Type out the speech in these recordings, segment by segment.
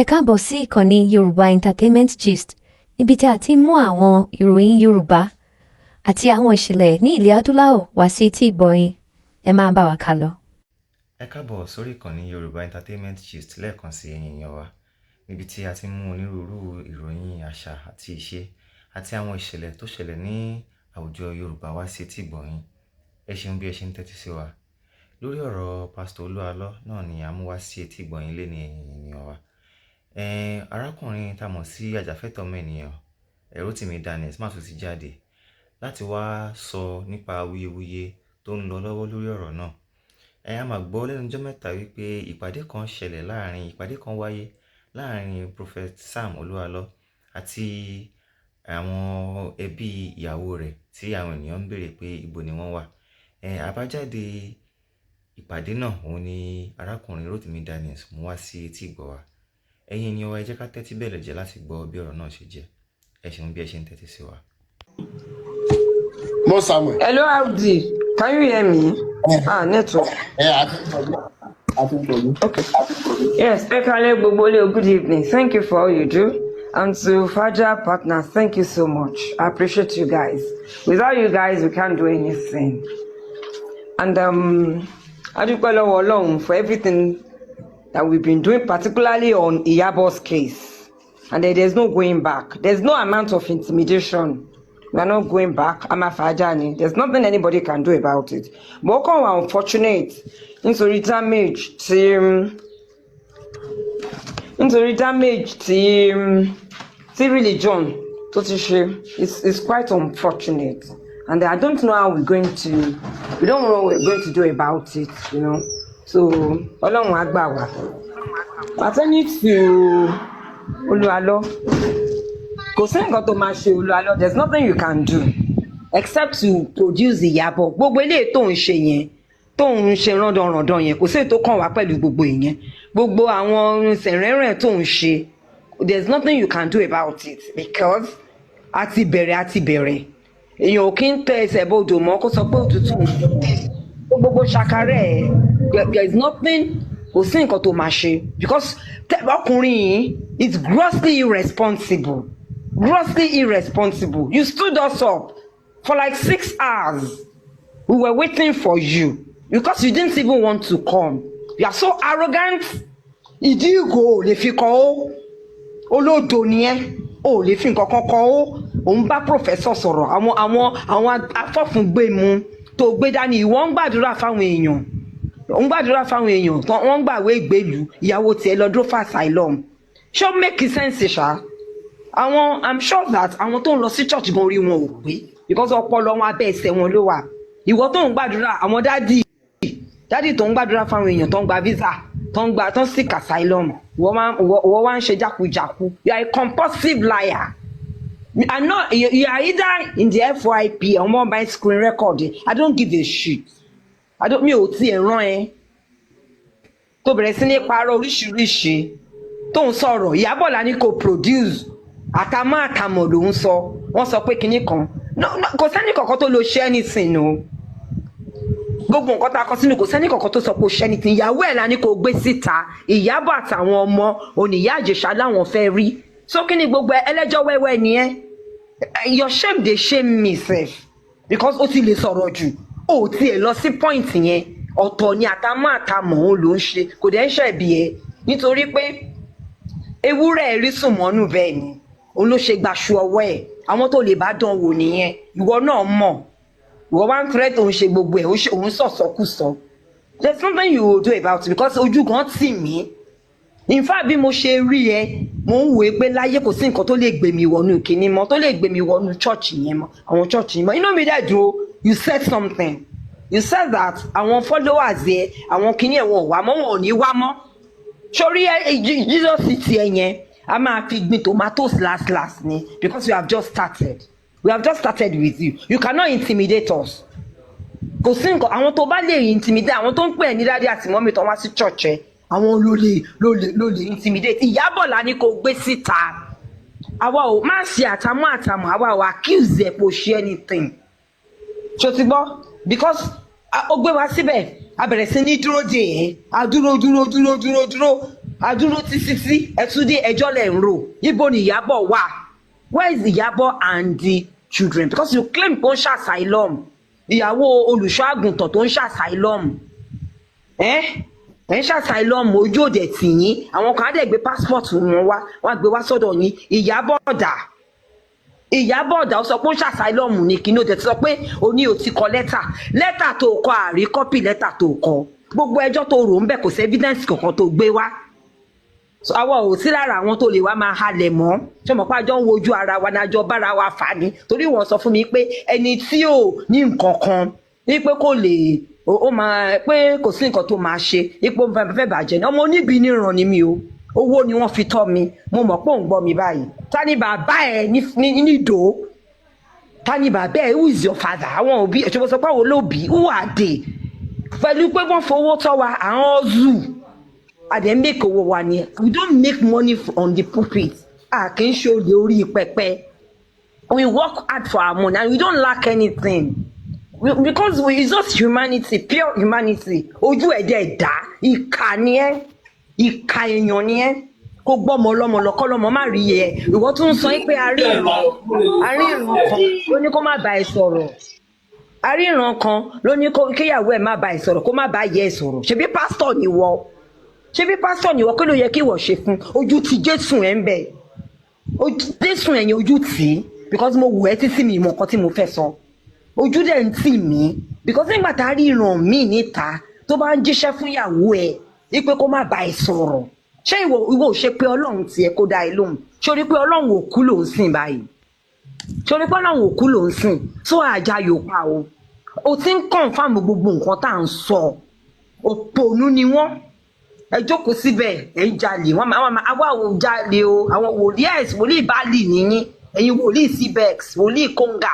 Ẹ káàbọ̀ sí ìkànnì Yorùbá Entertainment Gist, níbi tí a ti ń mú àwọn ìròyìn Yorùbá àti àwọn ìṣẹ̀lẹ̀ ní ilẹ̀ Adúláwọ̀ wá sí etí ìgbọ́ yín. Ẹ máa bá wa kálọ. Ẹ káàbọ̀ sórí ìkànnì Yorùbá Entertainment Gist lẹ́ẹ̀kan sí, ẹ̀yin èèyàn wa, níbi tí a ti ń mú onírúurú ìròyìn àṣà àti ìṣe àti àwọn ìṣẹ̀lẹ̀ tó ṣẹlẹ̀ ní àwùjọ Yorùbá wá sí etí ìgbọ́ yín. Ẹ ṣeun bí ẹ ṣe ń tẹ́tí sí wa. Lórí ọ̀rọ̀ Pásítọ̀ Olú Àlọ́ náà ni a mú wá sí etí ìgbọ́ yín léni, ẹ̀yin ènìyàn wa. Arákùnrin tá a mọ̀ sí ajàfẹ́tọ̀ọ́ ọmọnìyàn, Rotimi Daniels, má tún ti jáde láti wá sọ nípa awuyewuye tó ń lọ lọ́wọ́ lórí ọ̀rọ̀ náà. A máa gbọ́ lẹ́nu ọjọ́ mẹ́ta wípé ìpàdé kan wáyé láàrin Prophet Sam Olú Àlọ́ àti àwọn ẹbí ìyàwó rẹ̀, tí àwọn ènìyàn ń béèrè pé ibo ni wọ́n wà. Àbájáde ìpàdé náà, òun ni arákùnrin Rotimi Daniels mú wá sí etí ìgbọ́ wa. Ẹ̀yin ènìyàn wa, ẹ jẹ́ ká tẹ́tí bẹ̀lẹ̀ jẹ́ láti gbọ́ bí ọ̀rọ̀ náà ṣe jẹ́. Ẹ ṣeun bí ẹ ṣe ń tẹ́tí sí wa. Mo Samuel. Hello, RD. Can you hear me? Ah, network. Ẹ àti gbọ̀gbọ́. Okay. Yes, ẹ káalẹ́ gbogbo ilé, good evening. Thank you for all you do. And to Faja partners, thank you so much. I appreciate you guys. Without you guys, we can't do anything. And a dúpẹ́ lọ́wọ́ Ọlọ́run for everything that we've been doing, particularly on Iyabo's case. And there's no going back. There's no amount of intimidation. We are not going back. I'm a Fajani. There's nothing anybody can do about it. But ó kàn wá unfortunate nítorí damage tí religion tó ti ṣe. It's quite unfortunate. And I don't know how we're going to, we don't know what we're going to do about it. So Ọlọ́run á gbà wá. Pertaining to Olúalọ́, kò sí nǹkan tó máa ṣe Olúalọ́. There's nothing you can do except to produce Ìyábọ̀. Gbogbo eléyìí tó ń ṣe yẹn, tó ń ṣe rándanràndan yẹn, kò sí èyí tó kàn wá pẹ̀lú gbogbo ìyẹn. Gbogbo àwọn sẹ̀rẹ̀rẹ̀ tó ń ṣe, there's nothing you can do about it, because a ti bẹ̀rẹ̀, a ti bẹ̀rẹ̀. Èèyàn ò kí ń tẹ ẹsẹ̀ bodò mọ́ kó sọ pé òtútù gbogbo ṣàkárẹ̀ ẹ̀. There is nothing, kò sí nǹkan tó máa ṣe, because ọkùnrin yìí is grossly irresponsible, grossly irresponsible. You stood us up for like 6 hours. We were waiting for you because you didn't even want to come. You are so arrogant. Ìdí ìgò ò lè fi kọ́ ó, olódo ni ẹ́, ò lè fi nǹkan kan kọ́ ó. Òun bá professor sọ̀rọ̀, àwọn afọ́fúngbẹ́mu tó gbé dání. Ìwọ ń gbàdúrà fáwọn èèyàn, ń gbàdúrà fáwọn èèyàn, wọ́n ń gbàwé ìgbèlú. Ìyàwó tiẹ̀ lọ dúró fún asylum. Ṣé ó make sense ṣá? Àwọn, I'm sure that àwọn tó ń lọ sí church gan, orí wọn ò pé, because ọpọlọ wọn, abẹ́ ẹsẹ̀ wọn ló wà. Ìwọ tó ń gbàdúrà, àwọn daddy daddy tó ń gbàdúrà fáwọn èèyàn tó ń gba visa, tó ń gba, tó ń seek asylum, ìwọ wá ń ṣe jákujàku. You are a compulsive liar. I know you are either in the FYP or mobile screen record. I don't give a shit. I don't, mi ò tiẹ̀ rán ẹ tó bẹ̀rẹ̀ sí ní parọ́ oríṣiríṣi tó ń sọ̀rọ̀. Ìyábọ̀ la ní kò produce àtàmọ́ àtàmọ̀ ló ń sọ. Wọ́n sọ pé kinní kan. No, kò sẹ́ni kankan tó lo ṣe anything o. Gbogbo nǹkan tá a kọ sínú, kò sẹ́ni kankan tó sọ pé ó ṣe anything. Ìyàwó ẹ̀ la ní kò gbé síta. Ìyábọ̀ àtàwọn ọmọ oníyá Ìjẹ̀ṣà láwọn fẹ́ rí. So kí ni gbogbo ẹlẹ́jọ́ wẹ́wẹ́ ni ẹ́? Your shame dey shame me sef, because ó ti lè sọ̀rọ̀ jù, ó tiẹ̀ lọ sí point yẹn. Ọ̀tọ̀ ni àtàmọ́ àtàmọ̀ òun ló ń ṣe, kò dẹ̀ ń ṣẹ̀bi ẹ, nítorí pé ewúrẹ́ rí sùn mọ́nù. Bẹ́ẹ̀ ni òun ló ṣe gbaṣu ọwọ́ ẹ̀. Àwọn tó lè bá dán wò nìyẹn. Ìwọ náà mọ̀, ìwọ wá ń threat, òun ṣe gbogbo ẹ̀, òun sọ̀sọ̀kùsọ. There's nothing you will do about it, because ojú gan tì mí. In fact, bí mo ṣe rí ẹ, mo ń wòó pé láyé, kò sí nǹkan tó lè gbé mi wọnú kinní mọ́, tó lè gbé mi wọnú church yẹn mọ́, àwọn church yẹn mọ́. Inú mi dẹ̀ dùn o. You said something. You said that àwọn followers ẹ, àwọn kinní ẹ̀, wọn ò wá mọ́, wọn ò ní wá mọ́. Sórí ẹ, Jesus ti ẹ yẹn, a máa fi gbin tomatoes last last ni, because we have just started. We have just started with you. You cannot intimidate us. Kò sí nǹkan. Àwọn tó bá lè intimidate, àwọn tó ń pè ní daddy àti mummy tó wá sí church ẹ, àwọn ló lè intimidate. Ìyábọ̀ la ní kò gbé síta. Àwa ò má ṣe àtàmọ́ àtàmọ́, àwa ò accuse ẹ̀ pò ṣe anything. Ṣó ti gbọ́? Because ó gbé wa síbẹ̀, a bẹ̀rẹ̀ sí ní dúró dè ẹ́, a dúró dúró dúró dúró dúró. Adúró títí tí ẹ tún dé, ẹjọ́ lẹ̀ ń rò. Ibo ni Ìyábọ̀ wà? Where is Ìyábọ̀ and the children? Because you claim pé ó ń ṣe asylum, ìyàwó olùṣọ́ àgùntàn tó ń ṣe asylum, ẹ ẹ ń ṣe asylum, ojú òde tì yín. Àwọn kan á dẹ̀ gbé passport wọn wá, wọ́n á gbé wá sọ́dọ̀ yín. Ìyábọ̀ dà? Ìyábọ̀ dà? Ó sọ pé ó ń ṣe asylum ní kíní. Ó dẹ̀ ti sọ pé o ní o ti kọ lẹ́tà. Lẹ́tà tó kọ, àrí copy lẹ́tà tó kọ. Gbogbo ẹjọ́ tó rò ń bẹ̀, kò sí evidence kankan tó gbé wá. So àwa ò sí lára àwọn tó lè wá máa halẹ̀ mọ́. Ṣé mo pa àjọ ń wojú ara wa ní àjọ bára wa fà ní? Torí wọ́n sọ fún mi pé ẹni tí ò ní nǹkan kan ní pé kò lè ó máa pé kò sí nǹkan tó máa ṣe ipò fẹ́ bàjẹ́ ní. Ọmọ oníbi níran ni mi o, owó ni wọ́n fi tọ́ mi. Mo mọ̀ pé òun gbọ́ mi báyìí. Ta ni bàbá ẹ ní nídòó? Ta ni bàbá ẹ? Who is your father? Àwọn òbí ẹ̀ṣọ́ sọ pé àwọn olóòbí, who are they? Pẹ̀lú pé wọ́n fowó tọ́ wa, àwọn zoo a dẹ̀ make owó wa ni. We don't make money on the pulpit. A kì í ṣe olè orí pẹpẹ. We work hard for our money and we don't lack anything because it's just humanity, pure humanity. Ojú ẹ̀ dẹ̀ dá. Ìkà ni ẹ́, ìkà èèyàn ni ẹ́. Kó gbọ́mọ ọlọ́mọ lọ, kọ́ lọ́mọ má rí ẹ. Ìwọ tún ń sọ pé a rí ìran kan ló ní kó má bá ẹ sọ̀rọ̀. A rí ìran kan ló ní kíyàwó ẹ má bá ẹ sọ̀rọ̀, kó má bá yẹ ẹ sọ̀rọ̀. Ṣebí pásítọ̀ ni wọ? Ṣebí pásítọ̀ ni wọ? Kí ló yẹ kí ìwọ ṣe fún? Ojú ti Jésù ẹ̀ ń bẹ̀, ojú Jésù ẹ̀yìn, ojú tì í, because mo wù ẹ́ títí mi ìmọ̀ nǹkan tí mo fẹ́ sọ. Ojú dẹ̀ ń tì mí because nígbà tá a rí ìran míì níta tó bá ń jíṣẹ́ fún ìyàwó ẹ̀ wípé kó má bá ẹ sọ̀rọ̀, ṣé ìwọ ò ṣe pé Ọlọ́run tiẹ̀ kó dá ẹ lóhùn? Ṣé o rí pé Ọlọ́run òkú ló ń sìn báyìí? Ṣé o rí pé Ọlọ́run òkú ló ń sìn? Tó àjà yòópa o, o ti ń confirm gbogbo nǹkan tá à ń sọ. Òpònú ni wọ́n. Ẹ jókòó síbẹ̀, ẹ ń jalè. Wọ́n máa àwa ò jalè o. Àwọn wòlíì ẹ̀, wòlíì báàlì nìyí. Ẹ̀yin wòlíì cbex, wòlíì kóńgà,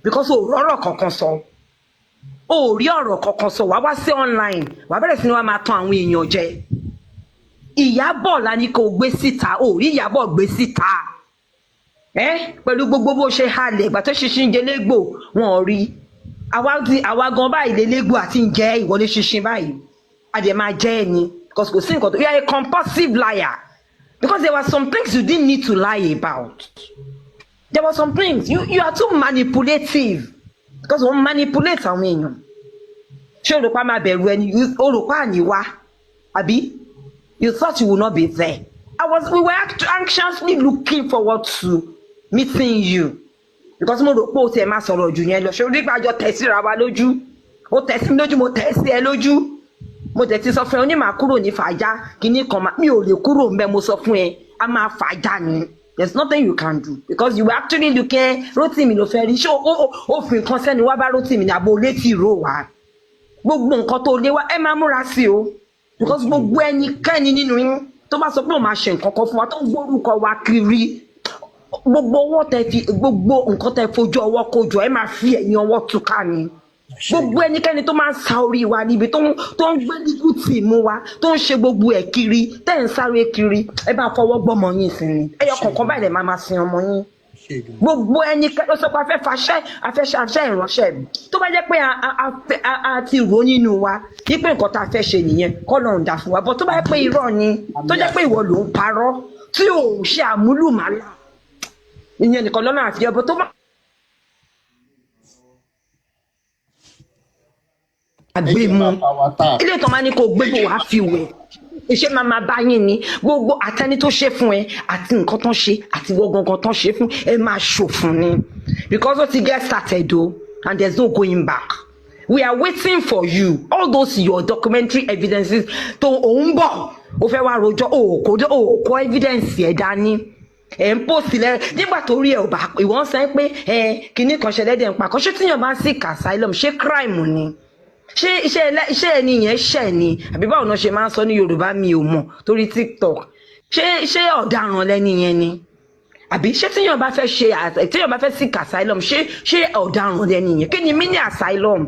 because o rọ́rọ̀ kankan sọ, o ò rí ọ̀rọ̀ kankan sọ. Wàá wá sí online, wàá bẹ̀rẹ̀ sí ni wàá máa tan àwọn èèyàn jẹ. Ìyábọ̀ la ní kó gbé síta, o ò rí Ìyábọ̀ gbé síta ẹ pẹ̀lú gbogbo bó ṣe halẹ̀. Ìgbà tó ṣinṣin jẹ légbò, wọn ò rí. Àwa ti àwa gan báyìí lé légbò àti ń jẹ ìwọlé ṣinṣin báyìí, a dẹ̀ máa jẹ́ ẹ ni, because kò sí nǹkan tó. You are a compulsive liar, because there were some things you didn't need to lie about. There were some things you are too manipulative, because wọ́n manipulate àwọn èèyàn. Ṣé o rò pa máa bẹ̀rù ẹni? O rò pa àní wá àbí? You thought you would not be there. I was we were anxiously looking forward to meeting you, because mo rò pé o tiẹ̀ máa sọ̀rọ̀ jù yẹn lọ. Ṣé o rí gbàjọ tẹ̀ síra wa lójú? O tẹ̀ sí mi lójú, mo tẹ̀ sí ẹ lójú. Mo tẹ̀ ti sọ fún ẹ, o ní màá kúrò ní fàájà kínní kan, mi ò lè kúrò ńbẹ̀. Mo sọ fún ẹ, a máa fàájà ni. There's nothing you can do, because you were actually looking. Rótìmí ló fẹ́ rí. Ṣé o fi nǹkan sẹ́ni wá bá Rótìmí ní àbò létí ìró wa? Gbogbo nǹkan tó lé wá, ẹ máa múra sí o, because gbogbo ẹnikẹ́ni nínú yín tó bá sọ pé òun máa ṣe nǹkan kan fún wa, tó ń gbórúkọ wa kiri, gbogbo ọwọ́ tẹ fi, gbogbo nǹkan tẹ fojú ọwọ́ kó jọ, ẹ máa fi ẹ̀yìn ọwọ́ túká ni. Gbogbo ẹnikẹ́ni tó máa ń sa orí wa níbi, tó ń gbé legal team wa, tó ń ṣe gbogbo ẹ̀ kiri, tẹ́ ń sáré kiri, ẹ bá fọwọ́ gbọ́mọ yín sí ni. Ẹyọ kọ̀ọ̀kan báyìí lè máa máa sin ọmọ yín. Gbogbo ẹnikẹ́ni ó sọ pé a fẹ́ faṣẹ́, a fẹ́ ṣaṣẹ́ ìránṣẹ́, tó bá jẹ́ pé a ti rò nínú wa wípé nǹkan tá a fẹ́ ṣe nìyẹn, kọ́ lọ́run dà fún wa bọ́. Tó bá jẹ́ pé irọ́ ni, tó jẹ́ pé ìwọ ló ń parọ́ tí ò ṣe àmúlùmálà, ìyẹn nìkan lọ́nà àti ọbọ tó bá gbé mu ilé tó máa ní kó gbé bò wá fi wẹ̀, iṣẹ́ máa máa bá yín ni. Gbogbo àtẹni tó ṣe fún ẹ, àti nǹkan tó ń ṣe, àti ìwọ gangan tó ń ṣe fún ẹ, máa ṣòfun ni, because ó ti get started o, and there's no going back. We are waiting for you. All those your documentary evidences tó òun bọ̀, ó fẹ́ wá rojọ́, o kò evidence ẹ̀ dání. Ẹ̀ ń post lẹ nígbà tó rí ẹ ò bá. Ìwọ ń sọ pé ẹ kinní kan ṣẹlẹ̀ dẹ̀ ń pa kan. Ṣé tíyàn bá ń seek asylum, ṣé crime ni? Ṣé iṣẹ́ ẹni yẹn ṣẹ̀ ni, àbí báwo náà ṣe máa ń sọ ní Yorùbá? Mi ò mọ̀ torí TikTok. Ṣé ọ̀daràn lẹ́ni yẹn ni, àbí ṣé tíyàn bá fẹ́ seek asylum, ṣé ọ̀daràn lẹ́ni yẹn? Kí ni mí ní asylum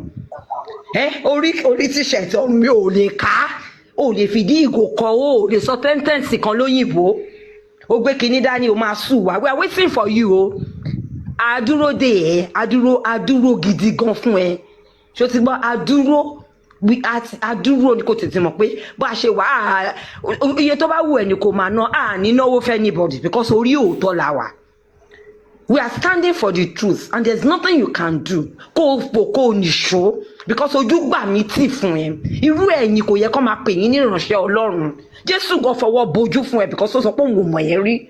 ẹ? Orí t-shirt ọrùn mi ò lè ká, ò lè fìdí ìgò kọ, ò lè sọ sentence kan lóyìnbó. Ó gbé kinní dání, ó máa sùn wá. We are waiting for you o. Adúró dè ẹ́, adúró, adúró gidi gan fún ẹ. Ṣó ti gbọ́? Adúró. Àdúró ni kò tètè mọ̀ pé bá a ṣe wà á, iye tó bá wù ẹ́ ni kò máa ná. A ní náwó fẹ́ anybody because orí òótọ́ la wà. We are standing for the truth and there is nothing you can do. Kó o fò, kó o nìṣó, because ojú gbà mí tì fún ẹ. Irú ẹ̀yin kò yẹ kó máa pè yín ní ìránṣẹ́ Ọlọ́run. Jésù gan fọwọ́ bojú fún ẹ because ó sọ pé òun ò mọ̀ ẹ́ rí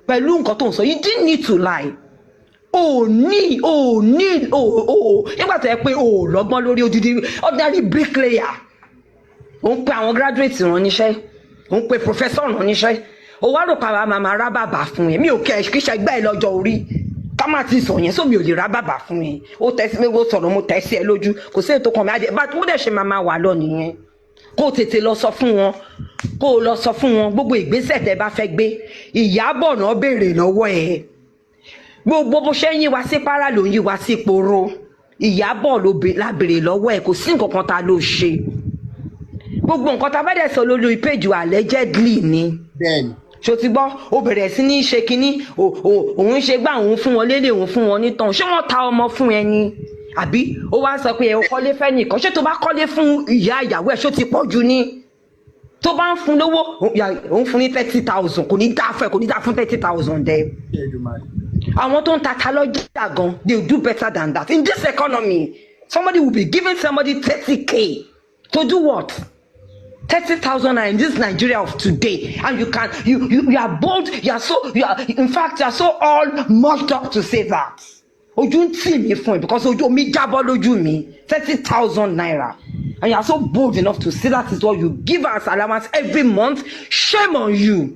pẹ̀lú nǹkan tó ń sọ. You didn't need to lie. O ní o ní o o nígbà tó yẹ pé o ò lọ́gbọ́n lórí, odidi ordinary bricklayer, ò ń pe àwọn graduate rán níṣẹ́, ò ń pe professor rán níṣẹ́, o wá rò pa àwa máa rá bàbà fún ẹ. Mi ò kẹ́ kí ṣẹgbẹ́ ẹ lọ́jọ́ orí ká má ti sọ yẹn, sómi ò lè rá bàbà fún ẹ. Ó tẹ́ sí mi, ó sọ̀rọ̀, mo tẹ́ sí ẹ lójú. Kò sí ètò kan mi àjẹ bá tó dẹ̀ ṣe máa wà lọ nìyẹn. Kó o tètè lọ sọ fún wọn, kó o lọ sọ fún wọn gbogbo ìgbésẹ̀ tẹ́ bá fẹ́ gbé. Ìyábọ̀ náà béèrè lọ́wọ́ ẹ. Gbogbo bó ṣe ń yí wa sí para ló ń yí wa sí poro. Ìyábọ̀ ló la béèrè lọ́wọ́ ẹ. Kò sí nǹkan kan tá a ló ṣe. Gbogbo nǹkan tá a bá dẹ̀ sọ lórí péjì, allegedly ni. Ṣó ti gbọ́? Ó bẹ̀rẹ̀ sí ní ṣe kínní, òun ṣe gbá, òun fún wọn lélẹ̀, òun fún wọn nítàn. Ṣé wọ́n ta ọmọ fún ẹ ni? Àbí ó wá sọ pé ẹ ò kọ́lé fẹ́ nìkan? Ṣé tó bá kọ́lé fún ìyá ìyàwó ẹ̀, ṣó ti pọ̀ jù ni? Tó bá ń fún lówó, òun fún ní 30,000, kò ní dá fún ẹ, kò ní dá fún 30,000 dẹ. Àwọn tó ń tata lọ́jà gan, they do better than that in this economy. Somebody will be giving somebody 30K to do what? 30,000 naira in this Nigeria of today, and you can you you you are bold, you are so you are in fact, you are so all mucked up to say that. Ojú ń tì mí fún ẹ because ojú omi jábọ́ lójú mi. 30,000 naira, and you are so bold enough to say that is what you give as allowance every month. Shame on you.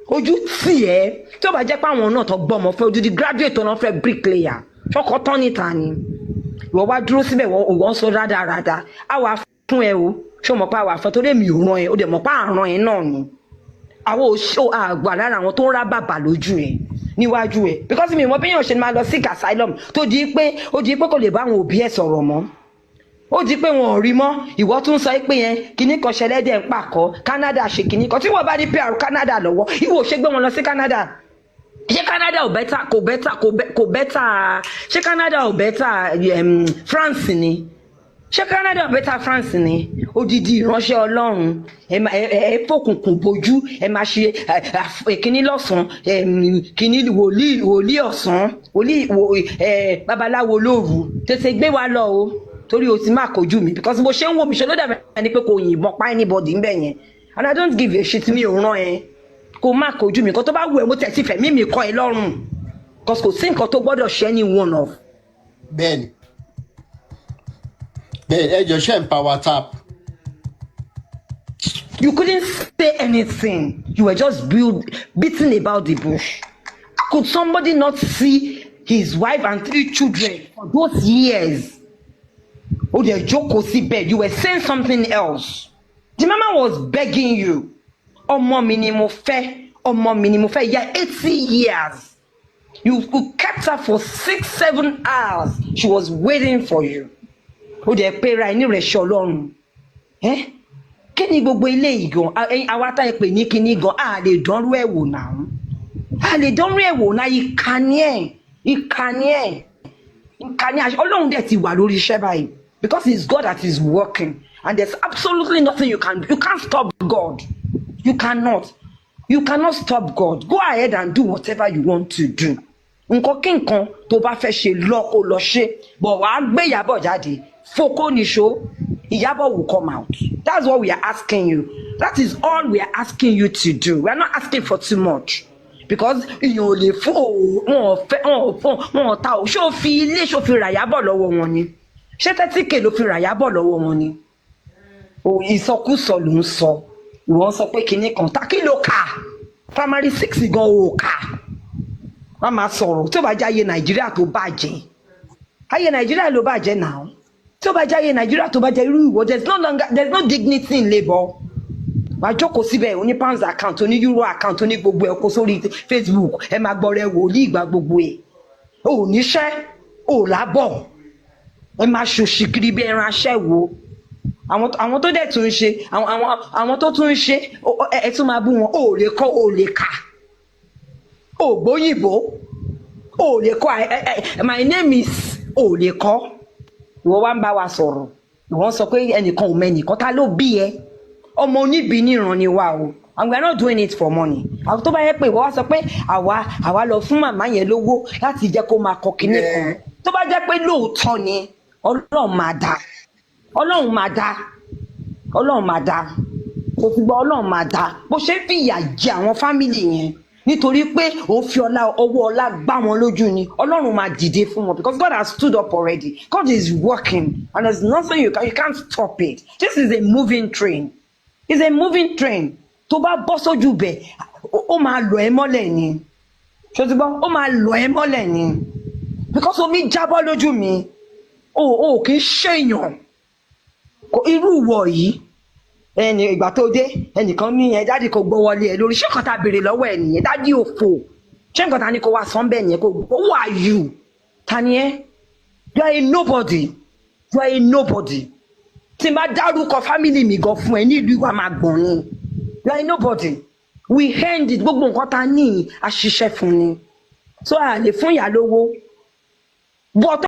Ojú tì ẹ́. Tí ó bá jẹ́ pé àwọn náà tó gbọ́mọ fẹ́ odidi graduate tó náà fẹ́ bricklayer ṣọkọ tán níta ni, ìwọ wá dúró síbẹ̀, ìwọ ń sọ rádaràda. Á wàá fún ẹ o. Ṣé o mọ̀ pé àwa àfẹ́ torí èmi ò ràn ẹ́? Ó dẹ̀ mọ̀ pé àrùn ẹ náà ni. Àwọn òṣò àgbà lára àwọn tó ń rá bàbà lójú ẹ níwájú ẹ, because mi mọ bí èèyàn ṣe máa lọ seek asylum tó di pé ó di pé kò lè bá àwọn òbí ẹ sọ̀rọ̀ mọ́, ó di pé wọn ò rí mọ́. Ìwọ tún sọ pé yẹn kinní kan ṣẹlẹ́dẹ̀ ń pàkọ́ Canada, ṣe kinní kan tí wọ́n bá ní PR Canada lọ́wọ́, ìwọ ò ṣe gbé wọn lọ sí Canada. Ṣé Canada ò better? Kò better, kò better. Ṣé Canada ò better France ni? Ṣé Canada ò better France ni? Odidi ìránṣẹ́ Ọlọ́run, ẹ ẹ fòkùnkùn bojú, ẹ máa ṣe kínní lọ́sàn-án, kínní wòlíì, wòlíì ọ̀sán, wòlíì babaláwo lóru. Tètè gbé wa lọ o, torí o ti má kojú mi, because bó ṣe ń wò mí, ṣe ló dàbí ẹni pé kò yìnbọn pa anybody ń bẹ̀ yẹn, and I don't give a shit. Mi ò rán ẹ kó má kojú mi. Nǹkan tó bá wù ẹ́, mo tẹ̀ sí fẹ̀mí mi kọ́ ẹ lọ́rùn, because kò sí nǹkan tó gbọ́dọ̀ ṣe any one of. Bẹ́ẹ̀ni, ẹ jọ ṣe ń power tap. You couldn't say anything. You were just beating about the bush. Could somebody not see his wife and three children for those years? Ó dẹ̀ jókòó síbẹ̀. You were saying something else. The mama was begging you. Ọmọ mi ni mo fẹ́. Ọmọ mi ni mo fẹ́. Yeah, 80 years. You kept her for 6, 7 hours. She was waiting for you. Ó dẹ̀ pera ẹ ní ìrẹsì Ọlọ́run. Eh? Kí ni gbogbo ilé yìí gan? Àwa tá ẹ pè ní kinní gan, a lè dánrú ẹ̀ wò náà, a lè dánrú ẹ̀ wò náà. Ìkànnì ẹ̀, ìkànnì ẹ̀, ìkànnì ẹ̀. Ọlọ́run dẹ̀ ti wà lórí iṣẹ́ báyìí, because it's God that is working and there's absolutely nothing you can do. You can't stop God. You cannot stop God. Go ahead and do whatever you want to do. Nǹkan kí nǹkan tó bá fẹ́ ṣe lọ, kó lọ ṣe bọ̀. Wàá gbé Ìyábọ̀ jáde, fokó níṣó. Ìyábọ̀ will come out. That's what we are asking you. That is all we are asking you to do. We are not asking for too much, because èèyàn ò lè fún wọn, ò fẹ́ wọn, ò fún wọn, ò ta ò. Ṣé o fi ilé, ṣé o fi ràyábọ̀ lọ́wọ́ wọn ni? Ṣé 30K ló fi ràyábọ̀ lọ́wọ́ wọn ni? O ìsọkúsọ ló ń sọ. Ìwọ ń sọ pé kinní kan ta, kí ló kà? Primary six gan ò kà. Wọ́n máa sọ̀rọ̀. Tí ó bá jẹ́ ayé Nàìjíríà tó bàjẹ́, ayé Nàìjíríà ló bàjẹ́ náà. Tí ó bá jẹ́ ayé Nàìjíríà tó bàjẹ́, irú ìwọ, there is no dignity in labour. Wàá jókòó síbẹ̀, oní pounds account, oní euro account, oní gbogbo ẹ̀, kó sórí Facebook, ẹ máa gbọ́ rẹ wòlíì ìgbà gbogbo ẹ̀. Ò níṣẹ́, ò lábọ̀, ẹ máa ṣòṣì kiri bí ẹran aṣẹ́wó. Àwọn tó dẹ̀ tún ń ṣe, àwọn tó tún ń ṣe, ẹ tún máa bú wọn. Ò lè kọ́, ò lè kà, ò gbóyìnbó, ò lè kọ́. My name is, ò lè kọ́. Ìwọ wá ń bá wa sọ̀rọ̀. Ìwọ́n sọ pé ẹnìkan ò mẹ́nìkan. Ta ló bí ẹ? Ọmọ oníbi níran ni wá o, and we are not doing it for money. Àwọn tó bá yẹ pé ìwọ wá sọ pé àwa lọ fún màmá yẹn lówó láti jẹ́ kó máa kọ kinní kan, tó bá jẹ́ pé lóòótọ́ ni, Ọlọ́run máa dá, Ọlọ́run máa dá, Ọlọ́run máa dá. Kò fi gbọ́, Ọlọ́run máa dá. Bó ṣe ń fìyà jẹ àwọn family yẹn nítorí pé òun fi ọlá ọwọ́ ọlá gbá wọn lójú ni, Ọlọ́run máa dìde fún wọn, because God has stood up already. God is working and there's nothing you can't stop it. This is a moving train. It's a moving train. Tó bá bọ́ sójú bẹ̀, ó máa lọ ẹ́ mọ́lẹ̀ ni. Ṣó ti gbọ́? Ó máa lọ ẹ́ mọ́lẹ̀ ni, because omi jábọ́ lójú mi. O kì í ṣèyàn irú ìwọ yìí. Ẹni ìgbà tó dé, ẹnìkan ní ẹ daddy kò gbọ́ wọlé ẹ lórí. Ṣé nǹkan tá a béèrè lọ́wọ́ ẹ nìyẹn? Daddy òfò, ṣé nǹkan tá a ní kó wá sọ bẹ́ẹ̀ nìyẹn? Kó gbọ́, who are you? Ta ni ẹ? You are a nobody. You are a nobody. Tí n bá dárúkọ family mi gan fún ẹ nílùú, ìwà máa gbọ̀n ni. You are a nobody. We hand it. Gbogbo nǹkan tá a ní, a ṣiṣẹ́ fún ni, so a lè fún ìyá lówó bọ́ tó.